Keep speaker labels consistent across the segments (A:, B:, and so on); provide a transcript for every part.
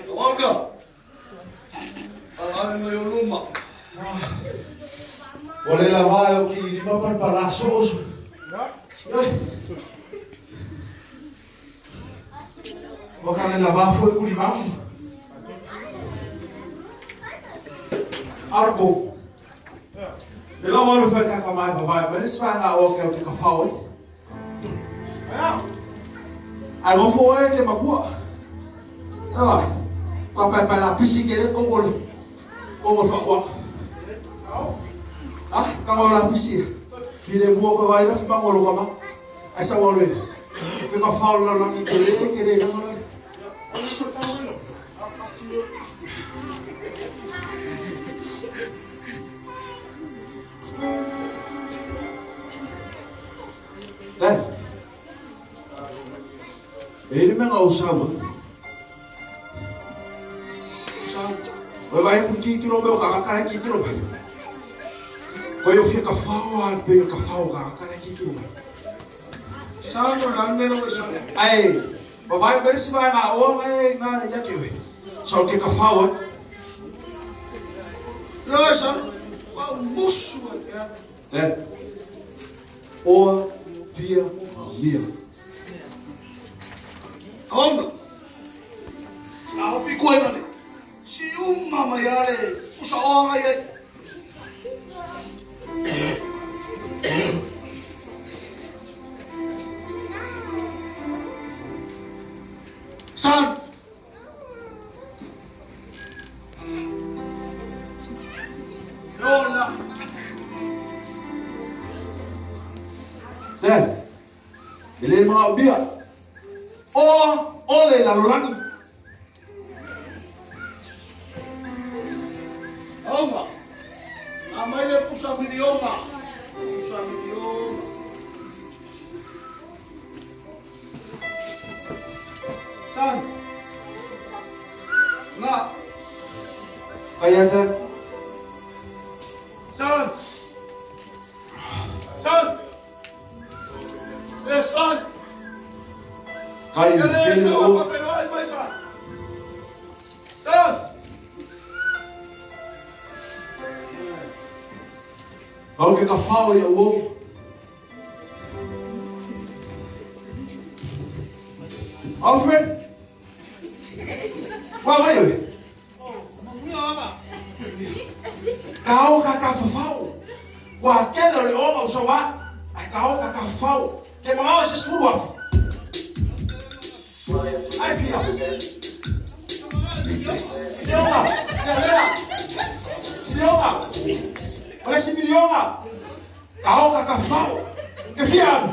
A: Awauna. Fagale mai o luma.
B: Ua le lava e o ki lima palapala so so. Ua ka le lava foi kuli mau. Arko. Le lau alu fai ka ka mai vai mai le svanga o ke o ke ka fao ai. Ai mo fo e ke makua. Ela. Kwa pai pai la pisi ke le kongo le. Kongo fa kwa. Ah, ka mo la pisi. Fi le mua ko vai la fi mango lo kama. Ai sa wa le. Ke ka fao la la ke le ke le la. Dad. E le mea o saua. Sau. Oi vai ku ki tiro me o ka ka ki tiro mai. Ko yo fia ka fao a pe ka fao ka ka ki tiro mai.
A: Sa no la me lo sa.
B: Ai, ma vai me si vai ma o mai nga ya ke we. Sau ke ka fao a.
A: Lo sa. Wa musu a te.
B: Dad. Oa fia mia.
A: Awauna. Sa hopi koe mane. Si uma mai ale usa oanga ia. San. Lola.
B: Dad. E le mga ubia. Oa ole lalolagi.
A: Aonga. A mai le pusa miliona. Pusa miliona. San. Nga.
B: Kaya dad.
A: San. San. E san.
B: Kai
A: Ele
B: ke
A: sa
B: le
A: wa
B: o.
A: papelo ai mai san. San.
B: Au ke ka fao ia uo. Alfred. Wa mai oe. Kao ka ka fafao. Wa kele o le oma o sawa. Ai kao ka ka fafao. Ke mga o se sfuru afu. Ai pia. Milionga. Lea lea. Milionga. O le si milionga. Kao ka ka fafao. Ke fia alu.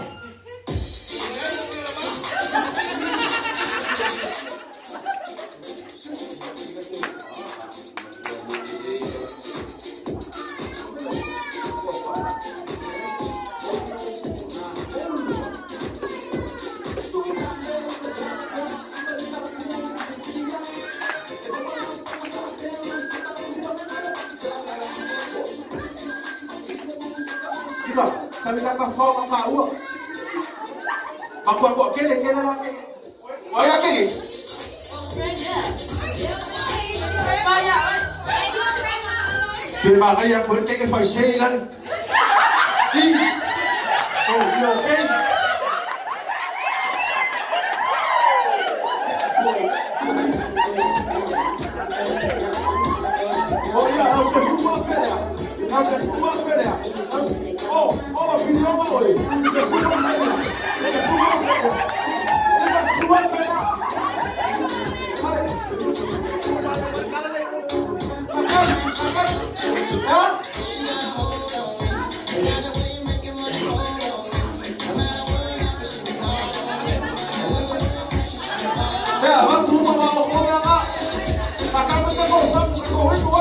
B: Kipa, sabi ka ka fao ka ka ua. Makua kua kele kele la ke. Wai ke. Ke ma ngai a koe ke ke fai sei lan. I. Oh, yo ke. Oh yeah, au se fuma fere. Au se fuma fere. Oh, oh, milionga oi. Se fuma fere. Se fuma fere. Se fuma fere. Ha? Te va tu ma o o nga. Ka me te ko sa ko ko ko.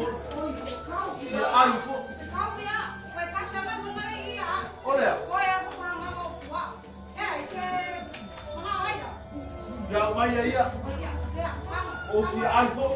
B: Ia ai fo. O lea. Ia mai ia ia. O fia ai fo.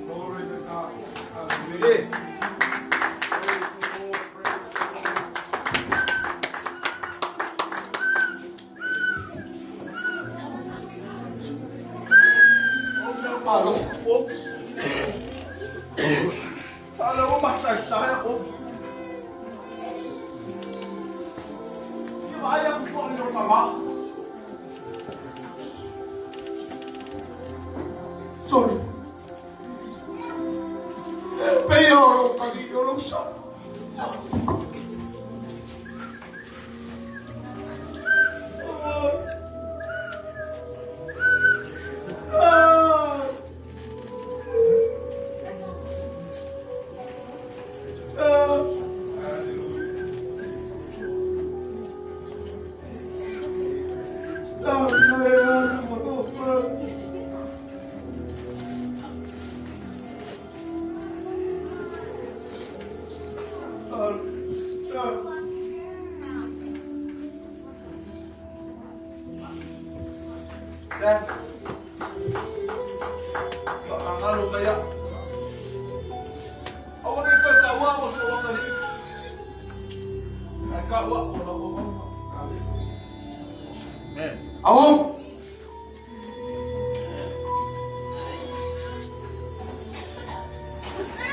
C: Glory to God. Hallelujah. Praise the Lord. Praise the Lord.
A: Alo.
B: Kala mo masaysay ako. Kaya ko ang iyong mama.
A: Sorry. Pero kanino lang sa...
B: Dan. Pakangalo kaya. Ako na ikaw, kawa ko sa wakali. Ay, kawa ko na ko.
C: Amen.
A: Awong!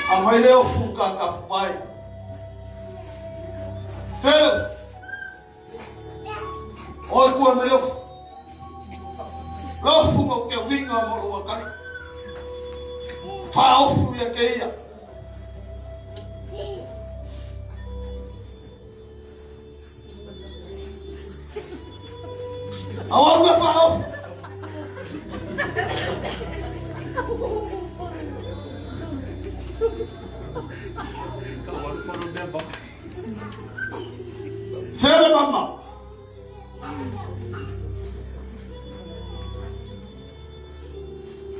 A: A mai leo fuka ka vai. Fellows! Oi kua me leo. Lofu mo ke winga mo rua kai. Whaofu ia ke ia. Awau na whaofu. Fere mama.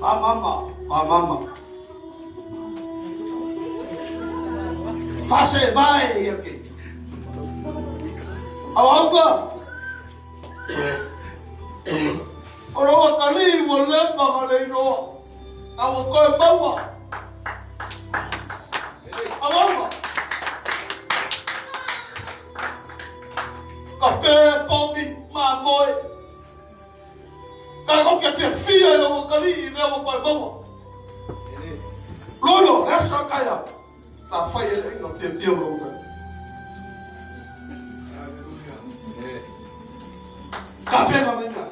A: Fa mama, fa mama. Fa se vai ia ke. Awauga. O roa kali ua leva ma le iloa. A ua koe maua. Awauga. Ka pē povi mamoe. Ka ko ke fiafia i lau kali i mea ua koe maua. Lolo, le aso a kaia. La fai e le inga fiafia o lau kali.
C: Hallelujah.
A: Ka pega me mea.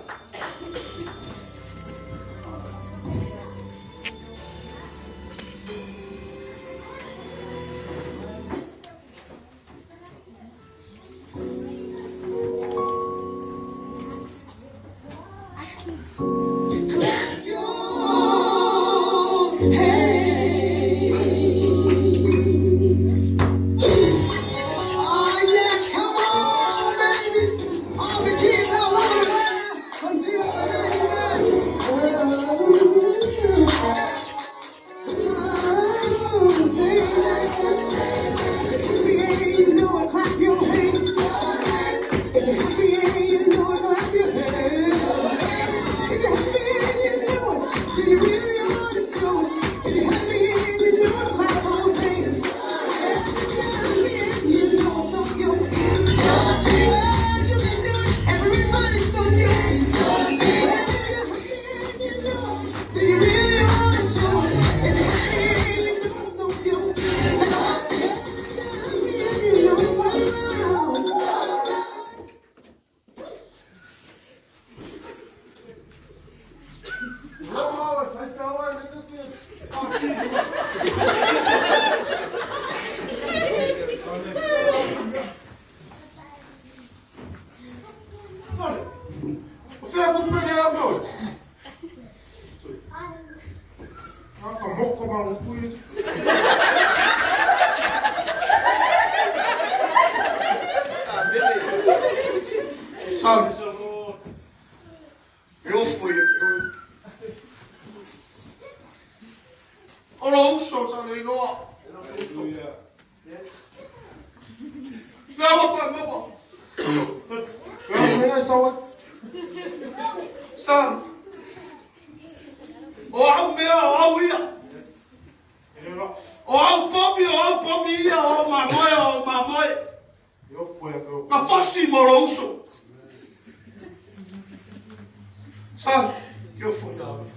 A: Son, e ofo ia te oe. O lou uso sa le iloa. Lea ua toe maua. Son, o au mea, o au ia. O au povi, o au povi ia, o au mamoe, o au mamoe. Na fasi ma lou uso. Son, ke ofo ia oe.